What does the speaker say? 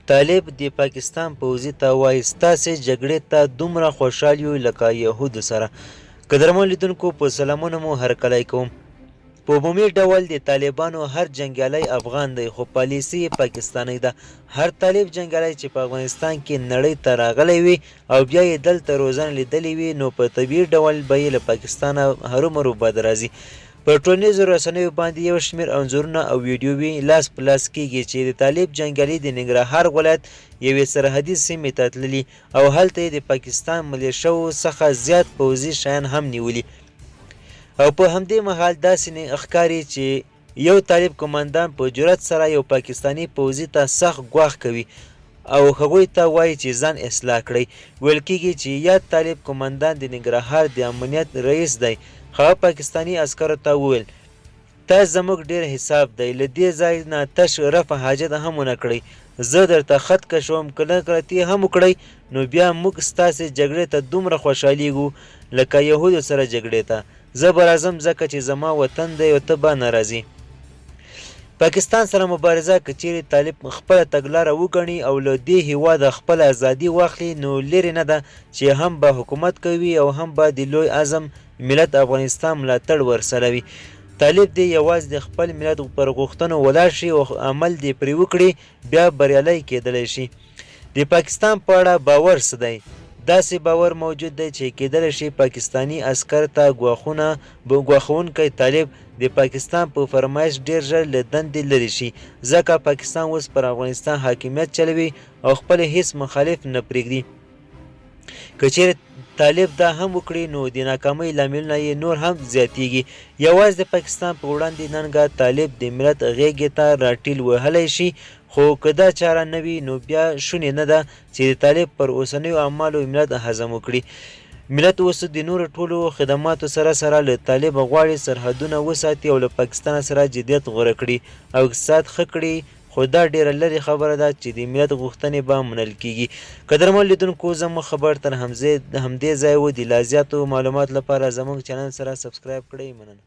طالب د پاکستان پوځي ته وايي ستاسې جګړې ته دومره خوشحال یو لکه یهودو سره. قدرمن لیدونکو په سلامونو مو هرکلی کوم. په عمومي ډول د طالبانو هر جنګیالی افغان دی خو پالیسي یې پاکستانۍ ده. هر طالب جنګیالی چې په افغانستان کې نړۍ ته راغلی وي او بیا یې دلته روزنه لیدلې وي نو په طبیعي ډول به یې له پاکستانه هرومرو بد راځي. پر ټولنیزو رسنیو باندې یو شمېر انځورونه او ویډیووې لاس په لاس کېږي چې د طالب جنګیالي د ننګرهار ولایت یوې سرحدي سیمې ته تللي او هلته یې د پاکستان ملیشو څخه زیات پوځي شیان هم نیولي او په همدې مهال داسې ښکاري چې یو طالب قوماندان په جرات سره یو پاکستاني پوځي ته سخت ګواښ کوي او هغوی ته وايي چې ځان اصلاح کړئ. ویل کېږي چې یاد طالب قوماندان د ننګرهار د امنیت رئیس دی. هغه پاکستاني عسکرو ته وویل، تاسو زموږ ډېر حساب دی، له دې ځای نه تش رفع حاجت هم ونه کړئ، زه درته خط کشوم، که لږ غلطي هم وکړئ نو بیا موږ ستاسې جګړې ته دومره خوشحالېږو لکه یهودو سره جګړې ته. زه به راځم ځکه چې زما وطن دی او ته به نه راځې. پاکستان سره مبارزه که چیرې طالب خپله تګلاره وګڼي او له دې هیواده خپله ازادي واخلي نو لیرې نه ده چې هم به حکومت کوي او هم به د لوی عزم ملت افغانستان ملاتړ ورسره وي. طالب دې یوازې د خپل ملت پر غوښتنو ولاړ شي او عمل دې پرې وکړي بیا بریالی کیدلی شي. د پاکستان په اړه باور څه دی؟ داسې باور موجود دی چې کېدلی شي پاکستاني عسکر ته ګواښونه ګواښوونکی طالب د پاکستان په فرمایش ډېر ژر له دندې لرې شي، ځکه پاکستان اوس پر افغانستان حاکمیت چلوي او خپل هېڅ مخالف نه پرېږدي. که چېرې طالب دا هم وکړي نو د ناکامۍ لاملونه یې نور هم زیاتېږي. یوازې د پاکستان په وړاندې ننګه طالب د ملت غېږې ته راټیل وهلی شي، خو که دا چاره نه وي نو بیا شونې نه ده چې د طالب پر اوسنیو اعمالو ملت هضم وکړي. ملت اوس د نورو ټولو خدماتو سره سره له طالبه غواړي سرحدونه وساتي او له پاکستان سره جدیت غوره کړي او اقتصاد ښه کړي خو دا ډېره لرې خبره ده چې د ملت غوښتنې به منل کېږي. قدرمن لیدونکو زموږ خبر تر همدې ځایه و، د لازیاتو معلوماتو لپاره زموږ چینل سره سبسکرایب کړئ مننه.